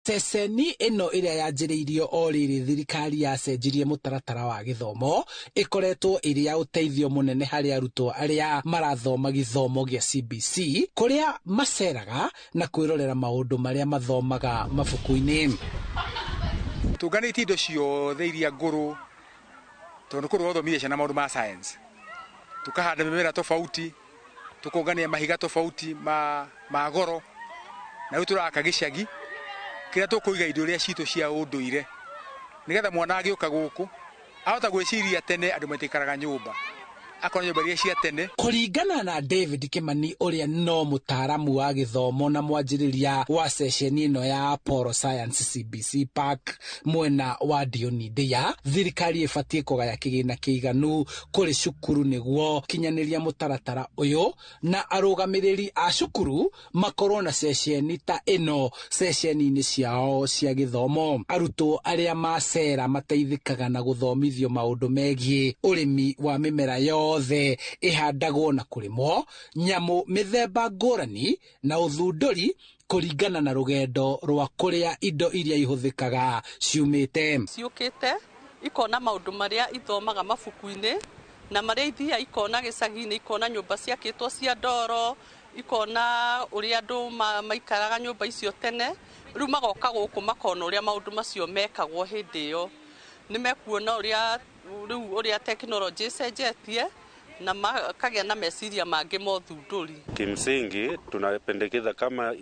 Ceceni ĩno ĩrĩa yanjĩrĩirio o rĩrĩ thirikari yacenjirie mũtaratara wa gĩthomo ĩkoretwo ĩrĩ ya ũteithio mũnene harĩ arutwo arĩa marathoma gĩthomo gĩa CBC kũrĩa maceraga na kwĩrorera maũndũ marĩa mathomaga mabuku-inĩ. Tũnganĩtie indo ciothe iria ngũrũ tondũ kũrũ gũthomithia ciana maũndũ ma science, tukahanda mĩmera tofauti, tukongania mahiga tofauti ma goro, na rĩu tũraka gĩcagi kĩrĩa tũkũiga indo iria citũ cia ũndũire nĩgetha mwana agĩũka gũkũ ahota gwĩciria tene andũ matiikaraga nyũmba, akona nyũmba iria cia tene. Kũringana na David Kimani ũrĩa no mũtaaramu wa gĩthomo na mwanjĩrĩria wa ceceni ĩno ya Apollo Science CBC Park mwena wa Ndioni Ndĩa, thirikari ĩbatiĩ kũgaya kĩgĩna kĩiganu kũrĩ cukuru nĩguo kinyanĩria mũtaratara ũyũ na arũgamĩrĩri a cukuru makorwo na ceceni ta ĩno ceceni-inĩ ciao cia gĩthomo. Arutwo arĩa macera mateithĩkaga na gũthomithio maũndũ megiĩ ũrĩmi wa mĩmera yothe ĩhandagwo na kũrĩmwo, nyamũ mĩthemba ngũrani na ũthundũri kũringana na rũgendo rwa kũrĩa indo iria ihũthĩkaga ciumĩte. Ciũkĩte ikona maũndũ marĩa ithomaga mabuku-inĩ na marĩa ithiaga ikona gĩcagi-inĩ, ikona nyũmba ciakĩtwo cia ndoro, ikona ũrĩa andũ maikaraga nyũmba icio tene, rĩu magoka gũkũ makona ũrĩa maũndũ macio mekagwo hĩndĩ ĩyo. Nĩ mekuona ũrĩa rĩu ũrĩa tekinoronjĩ ĩcenjetie na makagĩa na meciria mangĩ ma ũthundũri. Kimsingi tunapendekeza kama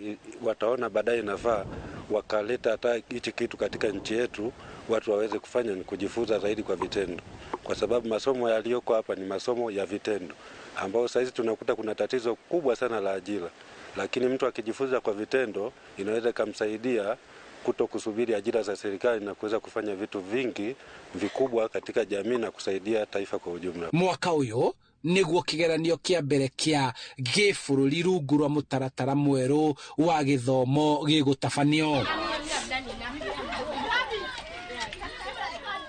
wataona baadaye inafaa wakaleta hata hichi kitu katika nchi yetu, watu waweze kufanya ni kujifunza zaidi kwa vitendo, kwa sababu masomo yaliyoko hapa ni masomo ya vitendo ambao saizi tunakuta kuna tatizo kubwa sana la ajira, lakini mtu akijifunza kwa vitendo inaweza kumsaidia kuto kusubiri ajira za serikali na kuweza kufanya vitu vingi vikubwa katika jamii na kusaidia taifa kwa ujumla. Mwaka uyu nĩguo kĩgeranio kĩa mbere kĩa gĩbũrũri rungu rwa mũtaratara mwerũ wa gĩthomo gĩgũtabanio.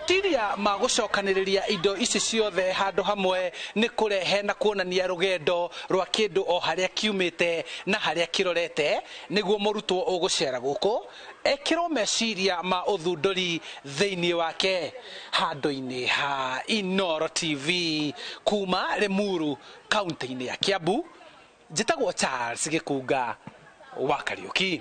Meciria ma gũcokanĩrĩria indo ici ciothe handũ hamwe nĩ kũrehe na kuonania rũgendo rwa kĩndũ o harĩa kiumĩte na harĩa kĩrorete, nĩguo mũrutwo ũgũcera gũkũ ekĩrwo meciria ma ũthundũri thĩinĩ wake. Handũ-inĩ ha Inooro TV kuma Limuru kaunti-inĩ ya Kiambu, njĩtagwo Charles Gĩkunga wa Kariũki.